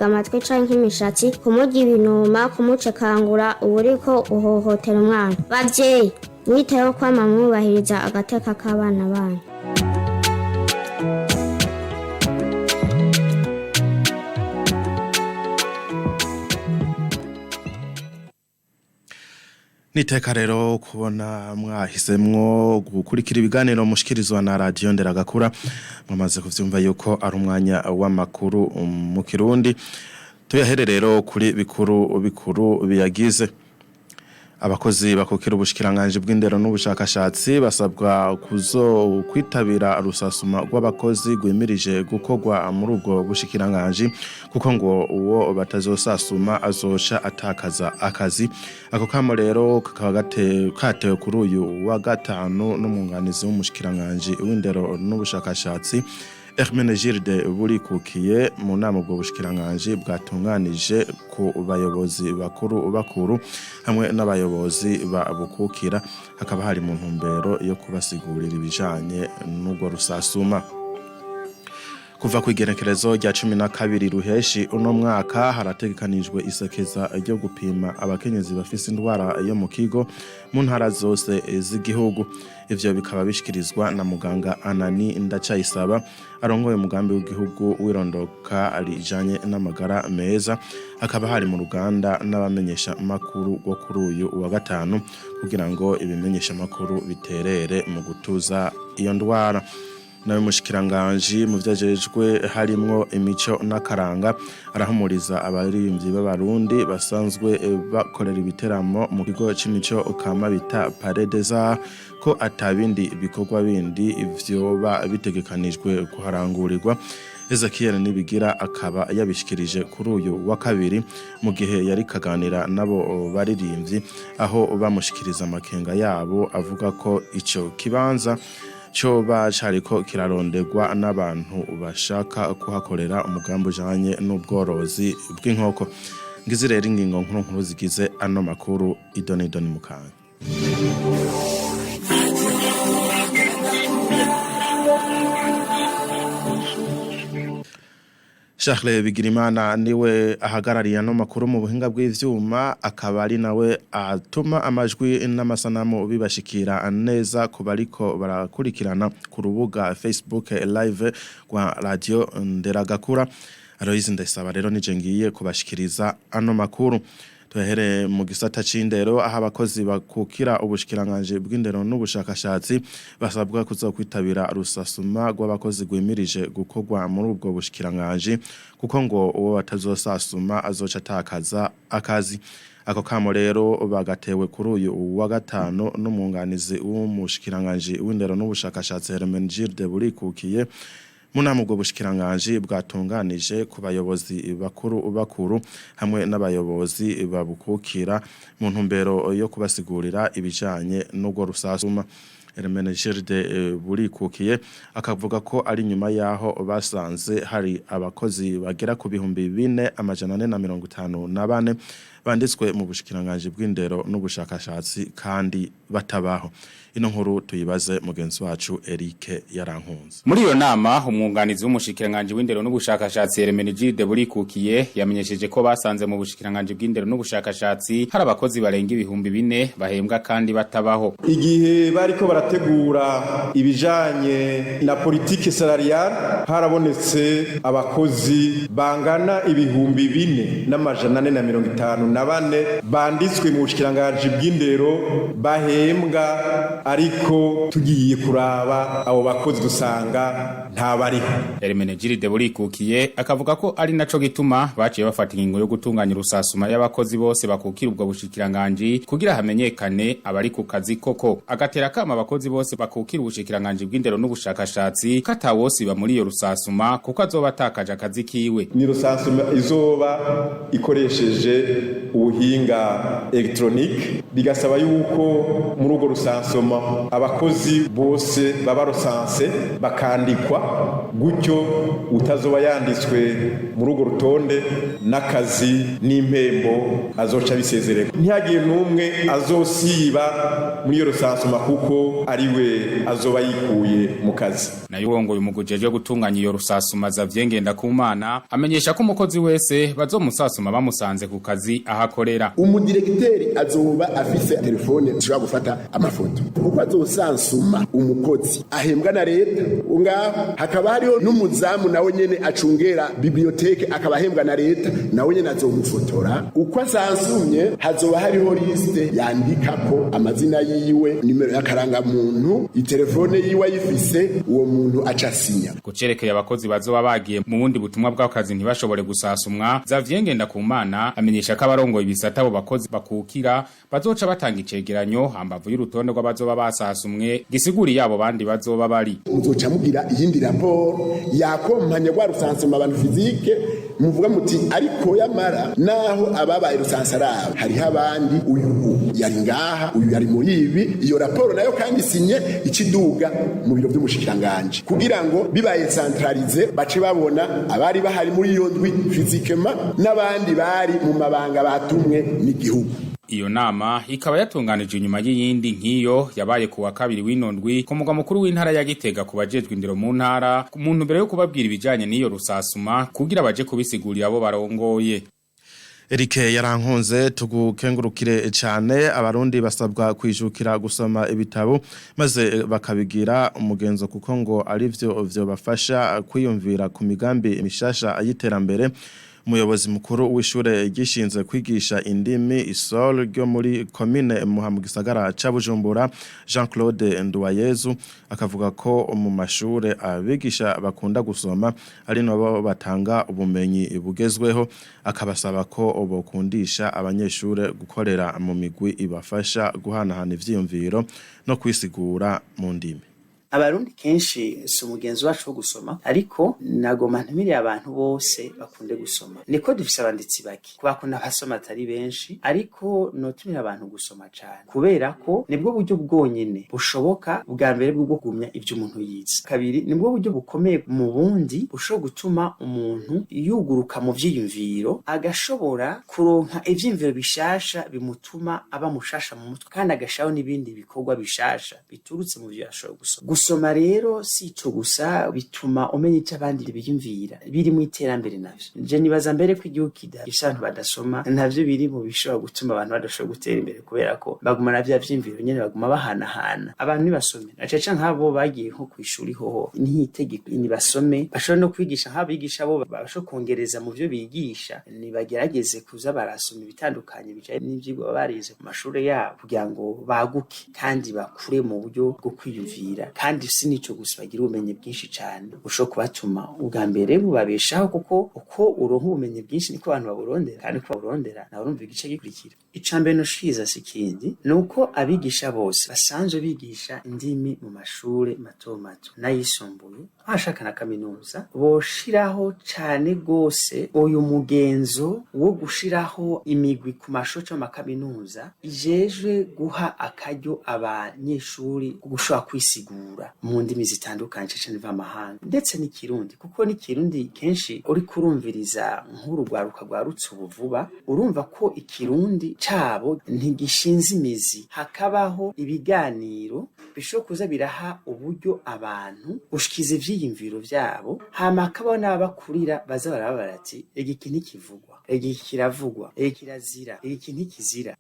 Amatwi canke imishatsi, kumurya ibinuma, kumucekangura, uba uriko uhohotera umwana. Bavyeyi, mwiteho kwama mwubahiriza agateka k'abana banyu. Niteka rero kubona mwahisemwo gukurikira ibiganiro mushikirizwa na radio Nderagakura. Mwamaze kuvyumva yuko ari umwanya w'amakuru mu Kirundi. Tuyahere rero kuri bikuru bikuru biyagize. Abakozi bakukira ubushikiranganje bw'indero n'ubushakashatsi basabwa kuzo kwitabira rusasuma rw'abakozi rwimirije gukorwa muri ubwo bushikiranganje, kuko ngo uwo batazosasuma azoca atakaza akazi. Ako kamo rero kakaba katewe kuri uyu wa gatanu n'umwunganizi w'umushikiranganje w'indero n'ubushakashatsi Hermenegilde Burikukiye, mu nama ubwo bushikiranganje bwatunganije ku bayobozi bakuru bakuru hamwe n'abayobozi babukukira, hakaba hari mu ntumbero yo kubasigurira ibijanye n'urwo rusasuma. Kuva ku igenekerezo rya 12 ruheshi uno mwaka, harategekanijwe isekeza ryo gupima abakenyezi bafise indwara yo mu kigo mu ntara zose z'igihugu. Ivyo bikaba bishikirizwa na muganga Anani Ndacayisaba, arongoye umugambi w'igihugu w'irondoka rijanye n'amagara meza. Hakaba hari mu ruganda n'abamenyesha makuru rwo kuri uyu wa gatanu, kugira ngo ibimenyesha makuru biterere mu gutuza iyo ndwara. Nawe mushikiranganje mu vyajejwe harimwo imico n'akaranga arahumuriza abaririmbyi b'Abarundi basanzwe bakorera ibiteramo mu kigo c'imico kama bita Palais des Arts, ko atabindi bikorwa bindi vyoba bitegekanijwe kuharangurirwa. Ezekiel Nibigira akaba yabishikirije kuri uyu wa kabiri mu gihe yari kaganira nabo baririmbyi, aho bamushikiriza amakenga yabo avuga ko ico kibanza coba cariko kirarondegwa n'abantu bashaka kuhakorera umugambi ujanye n'ubworozi bw'inkoko. Ngizi rero ingingo nkuru nkuru zigize ano makuru, idoni idoni mukanya. Charles Bigirimana niwe ahagarariye ano makuru mu buhinga bw'ivyuma, akaba ari nawe atuma amajwi n'amasanamu bibashikira neza ku bariko barakurikirana ku rubuga Facebook Live rwa Radio Nderagakura. Aloise Ndayisaba rero nije ngiye kubashikiriza ano makuru. Tuhere mu gisata c'indero, aho abakozi bakukira ubushikiranganje bw'indero n'ubushakashatsi basabwa kuzokwitabira rusasuma rw'abakozi rwimirije gukorwa muri ubwo bushikiranganje, kuko ngo uwo batazosasuma azoca atakaza akazi. Ako kamo rero bagatewe kuri uyu wa gatanu n'umwunganizi w'umushikiranganje w'indero n'ubushakashatsi Hermenegilde Burikukiye, mu nama ubwo bushikiranganje bwatunganije ku bayobozi bakuru bakuru hamwe n'abayobozi babukukira, mu ntumbero yo kubasigurira ibijanye n'urwo rusasuma. Hermenegilde Burikukiye akavuga ko ari nyuma yaho basanze hari abakozi bagera ku 4454 banditswe mu bushikiranganje bw'indero n'ubushakashatsi kandi batabaho. Ino nkuru tuyibaze mugenzi wacu Eric Yarankunze. Muri iyo nama, umwunganizi w'umushikiranganje w'indero n'ubushakashatsi Hermenegilde Burikukiye yamenyesheje ko basanze mu bushikiranganje bw'indero n'ubushakashatsi hari abakozi barenga 4000 bahembwa kandi batabaho. Igihe bariko barategura ibijanye na politike salariale, harabonetse abakozi bangana 4454 banditswe mu bushikiranganje bw'indero bahembwa, ariko tugiye kuraba abo bakozi dusanga ntabariho. Hermenegilde Burikukiye akavuga ko ari naco gituma baciye bafata ingingo yo gutunganya urusasuma y'abakozi bose bakukira ubwo bushikiranganje kugira hamenyekane abari ku kazi koko. Agatera kama abakozi bose bakukira ubushikiranganje bw'indero n'ubushakashatsi katawosiba muri iyo rusasuma, kuko azoba atakaje akazi kiwe. Ni rusasuma izoba ikoresheje ubuhinga electronique, bigasaba yuko muri urwo rusansoma abakozi bose baba rusanse bakandikwa, gutyo utazoba yanditswe muri urwo rutonde n'akazi n'impembo azoca bisezererwa. Ntihagire n'umwe azosiba muri iyo rusansuma, kuko ariwe azoba yikuye mu kazi. Nayo urongoye umugwi ujejwe gutunganya iyo rusasuma Xavier Ngendakumana amenyesha ko umukozi wese bazomusasuma bamusanze ku kazi ahakorera. Umudiregiteri azoba afise telefone zishobora gufata amafoto, kuko azosansuma umukozi ahembwa na leta ngaho, hakaba hariho n'umuzamu nawe nyene acungera biblioteke akaba ahembwa na leta, nawe nyene azomufotora. Uko asansumye hazoba hariho liste yandikako amazina yiwe, nimero y'akarangamuntu, itelefone yiwe ayifise, uwo muntu aca asinya. Kucerekeye abakozi bazoba bagiye mu bundi butumwa bw'akazi ntibashobore gusasumwa, Xavier Ngendakumana amenyesha ko abarongoye ibisata abo bakozi bakukira bazoca batanga icegeranyo hambavu y'urutonde rw'abazoba basasumwe gisiguri yabo bandi bazoba bari. Muzoca mugira iyindi raporo yakompanya rwa rusansuma abantu physique, muvuga muti ariko yamara naho ababaye rusansaraba hariho abandi, uyu yari ngaha, uyu yari muri ibi. Iyo raporo nayo kandi sinye ikiduga mu biro by'umushikiranganje kugira ngo bibaye centralisé bace babona abari bahari muri iyo ndwi physiquement n'abandi bari mu mabanga batumwe n'igihugu. Iyo nama ikaba yatunganije inyuma y'iyindi nk'iyo yabaye ku wa kabiri w'inondwi ku mugwa mukuru w'intara ya Gitega ku bajejwe indero mu ntara, mu ntumbero yo kubabwira ibijanye n'iyo rusasuma kugira baje kubisigurira abo barongoye. Eric Yarankunze, tugukengurukire cyane. Abarundi basabwa kwijukira gusoma ibitabo maze bakabigira umugenzo, kuko ngo arivyo vyo bafasha kwiyumvira ku migambi mishasha y'iterambere. Umuyobozi mukuru w'ishure gishinze kwigisha indimi ISOL ryo muri commune Muha mu gisagara ca Bujumbura, Jean Claude Nduwayezu, akavuga ko mu mashure abigisha bakunda gusoma ari nabo batanga ubumenyi bugezweho, akabasaba ko bokundisha abanyeshure gukorera mu migwi ibafasha guhanahana ivyiyumviro no kwisigura mu ndimi. Abarundi kenshi si umugenzi wacu wo gusoma, ariko nagoma ntumiriye abantu bose bakunde gusoma. Niko dufise abanditsi bake kubera ko n'abasoma atari benshi, ariko notumira abantu gusoma cane kubera ko nibwo buryo bwonyene bushoboka bwa mbere bwo kugumya ivyo umuntu yize. Kabiri, nibwo buryo bukomeye mu bundi bushobora gutuma umuntu yuguruka mu vyiyumviro, agashobora kuronka ivyiyumviro bishasha bimutuma aba mushasha mu mutwe, kandi agashaho n'ibindi bikorwa bishasha biturutse mu vyo yashoboye gusoma. Gusoma rero si ico gusa, bituma umenya ico abandi biyumvira, biri mu iterambere navyo. Je nibaza mbere ko igihugu kidafise abantu badasoma ntavyo biri mu bishobora gutuma abantu badashobora gutera imbere, kubera ko baguma na vya vyiyumviro nyene baguma bahanahana. Abantu nibasome, na cane cane nk'abo bagiye nko kw'ishuri hoho ntitegeko, nibasome. Bashobora no kwigisha nk'abigisha bo bashobora kongereza mu vyo bigisha, nibagerageze kuza barasoma ibitandukanye bijanye n'ivyigwa baba barize ku mashure yabo kugira ngo baguke kandi bakure mu buryo bwo kwiyumvira. Kandi si nico gusa, bagira ubumenyi bwinshi cane bushobora kubatuma ubwa mbere bubabeshaho, kuko uko uronka ubumenyi bwinshi niko abantu baburondera, kandi uko baburondera nawe urumva igice gikurikira. Ica mbere noshiza si ikindi, ni uko abigisha bose basanzwe bigisha indimi mu mashure mato mato n'ayisumbuye, bashaka na kaminuza, boshiraho cane gose uyu mugenzo wo gushiraho imigwi ku mashure canke mu makaminuza ijejwe guha akaryo abanyeshuri gushobora kwisigura mu ndimi zitandukanye, cane mvamahanga ndetse n'ikirundi, kuko n'ikirundi kenshi uriko urumviriza nk'urugwaruka rwarutse ubu vuba, urumva ko ikirundi cabo ntigishinze imizi. Hakabaho ibiganiro bishobora kuza biraha uburyo abantu gushikiza ivyiyumviro vyabo, hama hakabaho n'ababakurira baza barababara ati igiki ntikivugwa, igiki kiravugwa, iki kirazira, iki ntikizira.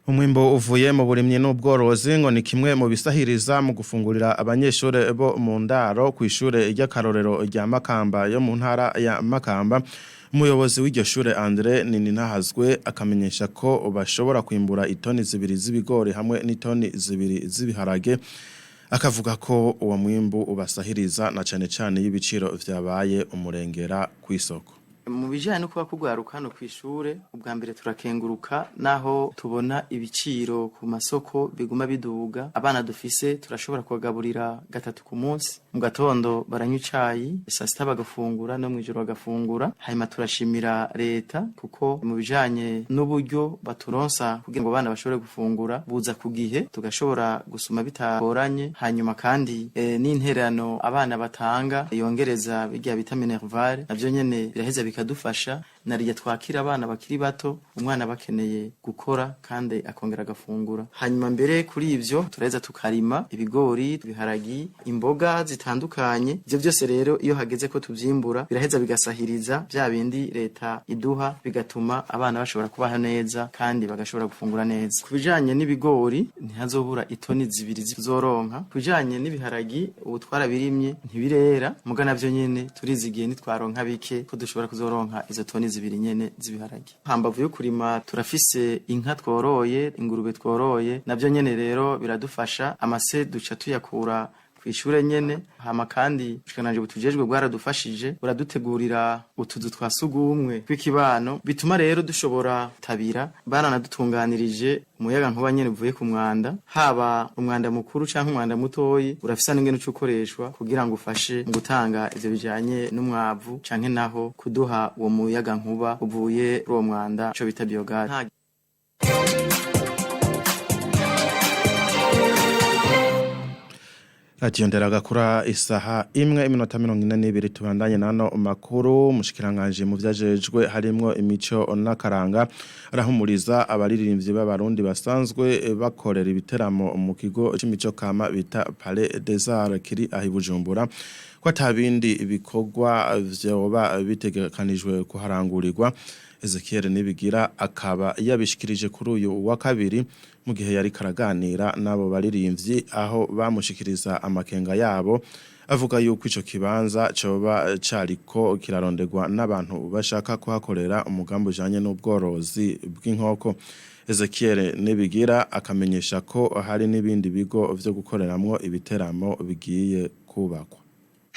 Umwimbo uvuye mu burimyi n'ubworozi ngo ni kimwe mu bisahiriza mu gufungurira abanyeshure bo mu ndaro ku ishure ry'akarorero rya Makamba yo mu ntara ya Makamba. Umuyobozi w'iryo shure Andre Nininahazwe akamenyesha ko bashobora kwimbura itoni 2 z'ibigori hamwe n'itoni 2 z'ibiharage, akavuga ko uwo mwimbu ubasahiriza na cane cane y'ibiciro vyabaye umurengera kw'isoko. Mu bijanye no kuba kugwaruka hano kw'ishure, ubwa mbere turakenguruka naho tubona ibiciro ku masoko biguma biduga. Abana dufise turashobora kubagaburira gatatu ku munsi: mu gatondo baranywa icayi, saa sita bagafungura, no mw'ijoro bagafungura. Hanyuma turashimira leta kuko mu bijanye n'uburyo baturonsa kugira ngo abana bashobore gufungura buza ku gihe, tugashobora gusuma bitagoranye. Hanyuma kandi n'intererano abana batanga yongereza birya bita minerval, navyo nyene biraheza bikadufasha narirya twakira abana bakiri bato, umwana bakeneye gukora kandi akongera agafungura. Hanyuma mbere kuri ivyo turaheza tukarima ibigori, ibiharagi, imboga zitandukanye. Ivyo byose rero iyo hageze ko tuvyimbura biraheza bigasahiriza vya bindi leta iduha, bigatuma abana bashobora kubaho neza kandi bagashobora gufungura neza. Ku bijanye n'ibigori ntihazobura itoni 2 zizoronka. Ku bijanye n'ibiharagi ubu twarabirimye ntibirera, muga navyo nyene turizigiye nitwaronka bike ko dushobora kuzoronka izo toni 2 nyene z'ibiharagi. Hambavu yo kurima turafise inka tworoye, ingurube tworoye, navyo nyene rero biradufasha. Amase duca tuyakura kw'ishure nyene. Hama kandi ubushikiranganji butujejwe bwaradufashije, buradutegurira utuzu twa sugumwe tw'ikibano, bituma rero dushobora tabira. Baranadutunganirije umuyaga nkuba nyene uvuye ku mwanda, haba umwanda mukuru canke umwanda mutoyi urafisa n'ingene uca ukoreshwa kugira ngo ufashe mu gutanga ivyo bijanye n'umwavu canke naho kuduha uwo muyaga nkuba uvuye kuri uwo mwanda, ico bita biogaz. Radio Nderagakura, isaha 1:42. Tubandanye nano makuru. Mushikiranganje mu vyajejwe harimwo imico n'akaranga arahumuriza abaririmbyi b'abarundi basanzwe bakorera ibiteramo mu kigo c'imico kama bita Palais des Arts kiri ahi Bujumbura, ko atabindi ibikorwa vyoba bitegekanijwe kuharangurirwa. Ezekiel Nibigira akaba yabishikirije kuri uyu wa kabiri mu gihe yari karaganira n'abo baririmbyi, aho bamushikiriza amakenga yabo, avuga yuko ico kibanza coba cariko kirarondegwa n'abantu bashaka kuhakorera umugambi ujanye n'ubworozi bw'inkoko. Ezekiel Nibigira akamenyesha ko hari n'ibindi bigo vyo gukoreramwo ibiteramo bigiye kubakwa.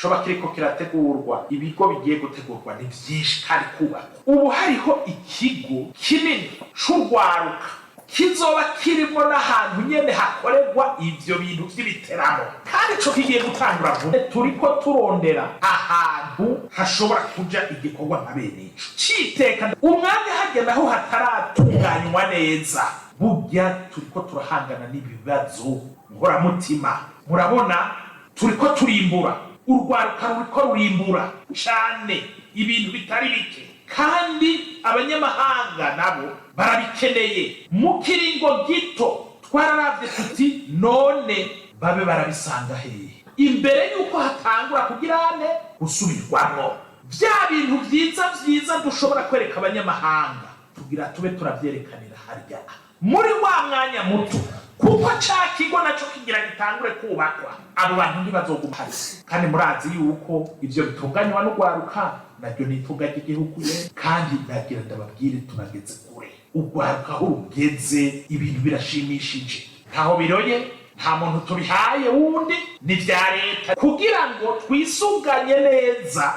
Coba kiriko kirategurwa, ibigo bigiye gutegurwa ni vyinshi kandi kubakwa. Ubu hariho ikigo kinini c'urwaruka kizoba kirimwo n'ahantu nyene hakorerwa ivyo bintu vy'ibiteramo, kandi ico kigiye gutangura vuba. Turiko turondera ahantu hashobora kuja igikorwa nka bene ico citeka. Umwanya harya naho hataratunganywa neza, burya turiko turahangana n'ibibazo nkoramutima. Murabona turiko turimbura, urwaruka ruriko rurimbura cane ibintu bitari bike, kandi abanyamahanga nabo barabikeneye mu kiringo gito. Twararavye tuti none babe barabisanga hehe imbere y'uko hatangura kugira ane gusubirwamwo vya bintu vyiza vyiza dushobora kwereka abanyamahanga, tugira tube turavyerekanira harya muri wa mwanya muto, kuko ca kigo naco kigira gitangure kubakwa. Abo bantu ntibazoguma hari, kandi murazi yuko ivyo bitunganywa n'urwaruka naryo ni itunga ry'igihugu. Kandi nagira ndababwire, turageze kure, urwaruka aho rugeze ibintu birashimishije, ntaho biroye, nta muntu tubihaye wundi, ni vya leta kugira ngo twisuganye neza.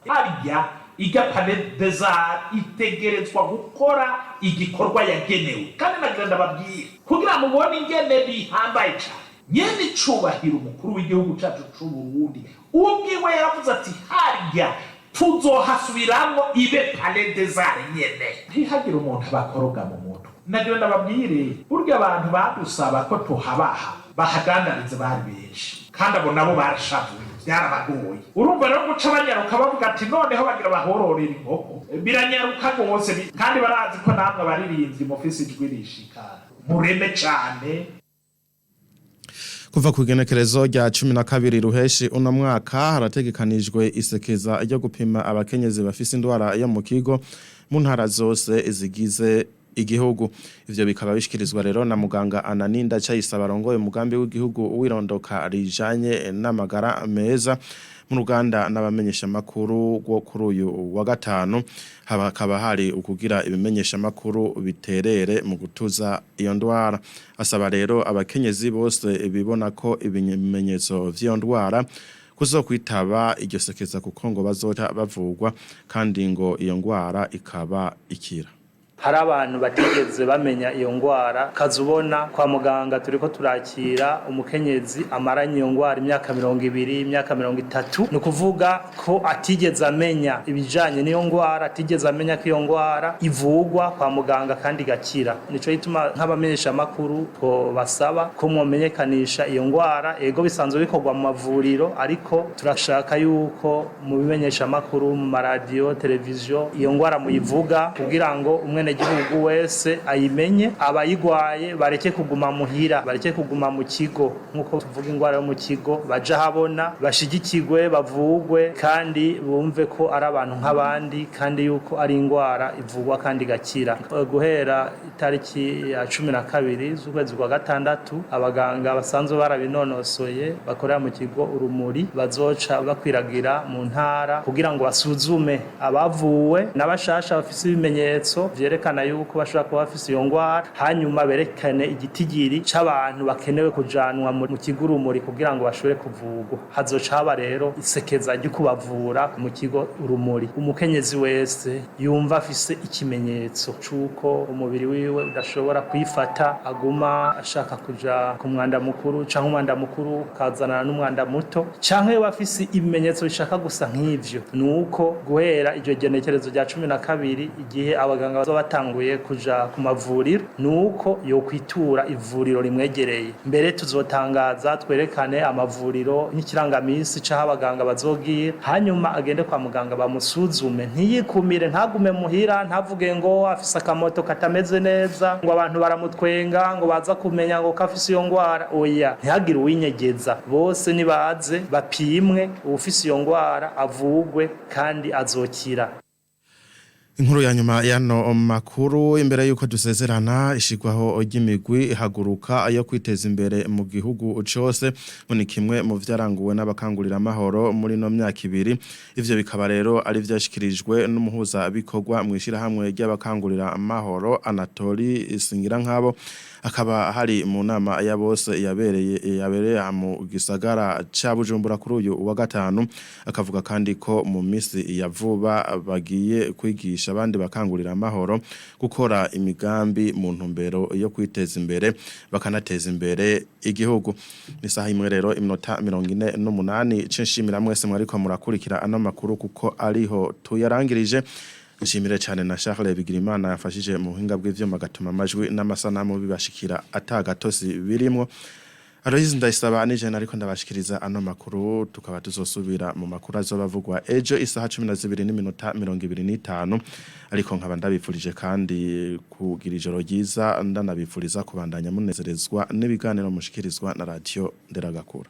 Harya irya Palais des Arts itegerezwa gukora igikorwa yagenewe. Kandi nagira ndababwire kugira mubone ingene bihambaye cane, nyene icubahiro umukuru w'igihugu cacu c'Uburundi ubwiwe yaravuze ati harya tuzohasubiramwo ibe Palais des Arts nyene, ntihagire umuntu abakoroga mu mutwe. Nagira ndababwire, burya abantu badusaba ko tuhabaha bahadandarize bari benshi, kandi abo nabo barashavuye, byarabagoye. Urumva rero guca banyaruka bavuga ati noneho bagira bahororera inkoko, biranyaruka rwose, kandi barazi ko namwe abaririmbyi mufise ijwi rishika mureme cane. Kuva ku igenekerezo rya 12 ruheshi uno mwaka harategekanijwe isekeza ryo gupima abakenyezi bafise indwara yo mu kigo mu ntara zose zigize igihugu. Ivyo bikaba bishikirizwa rero na muganga Ananinda Cayisaba arongoye umugambi w'igihugu wirondoka rijanye n'amagara meza mu ruganda n'abamenyesha makuru rwo kuri uyu wa gatanu, hakaba hari ukugira ibimenyesha makuru biterere mu gutuza iyo ndwara. Asaba rero abakenyezi bose bibona ko ibimenyetso vy'iyo ndwara kuzokwitaba iryo sekeza, kuko ngo bazota bavugwa, kandi ngo iyo ndwara ikaba ikira. Hari abantu batigeze bamenya iyo ngwara, kazubona kwa muganga turiko turakira umukenyezi amaranye iyo ngwara imyaka 20, imyaka 30, ni ukuvuga ko atigeze amenya ibijanye n'iyo ngwara, atigeze amenya ko iyo ngwara ivugwa kwa muganga kandi igakira. Nico gituma nk'abamenyesha makuru ko basaba ko mwomenyekanisha iyo ngwara. Ego bisanzwe bikorwa mu mavuriro, ariko turashaka yuko mu bimenyesha makuru, mu maradiyo, televiziyo, iyo ngwara muyivuga kugira ngo umwenegihugu wese ayimenye, abayigwaye bareke kuguma muhira, bareke kuguma mu kigo, nk'uko tuvuga ingwara yo mu kigo, baje ahabona, bashigikirwe, bavugwe kandi bumve ko ari abantu nk'abandi, kandi yuko ari ingwara ivugwa kandi igakira. Guhera itariki ya 12 z'ukwezi kwa gatandatu, abaganga basanzwe barabinonosoye bakorera mu kigo Urumuri bazoca bakwiragira mu ntara kugira ngo basuzume abavuwe n'abashasha bafise ibimenyetso vyerekana yuko bashobora kuba bafise iyo ngwara, hanyuma berekane igitigiri c'abantu bakenewe kujanwa mu kigo Urumuri kugira ngo bashobore kuvugwa. Hazoca haba rero isekeza ryo kubavura mu kigo Urumuri. Umukenyezi wese yumva afise ikimenyetso c'uko umubiri wiwe udashobora kwifata, aguma ashaka kuja ku mwanda mukuru canke umwanda mukuru ukazanana n'umwanda muto, canke yoba afise ibimenyetso bishaka gusa nk'ivyo, nuko guhera iryo genekerezo rya 12, igihe abaganga bazoba batanguye kuja ku mavuriro, nuko yokwitura ivuriro rimwegereye. Mbere tuzotangaza twerekane amavuriro n'ikirangamisi c'aho abaganga bazogira, hanyuma agende kwa muganga bamusuzume, ntiyikumire, ntagume muhira, ntavuge ngo afise akamoto katameze neza, ngo abantu baramutwenga, ngo baza kumenya ngo kafise iyo ngwara. Oya, ntihagire uwinyegeza, bose nibaze bapimwe, uwufise iyo ngwara avugwe kandi azokira. Inkuru ya nyuma yano makuru imbere yuko dusezerana, ishigwaho ry'imigwi ihaguruka yo kwiteza imbere mu gihugu cose ngo ni kimwe mu vyaranguwe n'abakangurira amahoro muri no myaka ibiri. Ivyo bikaba rero ari vyashikirijwe n'umuhuza bikorwa mu ishirahamwe ry'abakangurira amahoro Anatoli Singirankabo, akaba hari mu nama ya bose yabereye mu gisagara ca Bujumbura kuri uyu wa gatanu. Akavuga kandi ko mu misi ya vuba bagiye kwigisha abandi bakangurira amahoro gukora imigambi mu ntumbero yo kwiteza imbere bakanateza imbere igihugu. Ni saha imwe rero iminota 48. Censhimira mwese mwariko murakurikira ano makuru kuko ariho tuyarangirije. Nshimire cyane na Charles Bigirimana yafashije mu buhinga bw'ivyuma gatuma amajwi n'amasanamu bibashikira atagatosi birimo. Aloyizi Ndayisaba nije nariko ndabashikiriza ano makuru, tukaba tuzosubira mu makuru azobavugwa ejo isaha 12:25, ariko nkaba ndabifurije kandi kugira ijoro ryiza, ndanabifuriza kubandanya munezerezwa n'ibiganiro mushikirizwa na radio Nderagakura.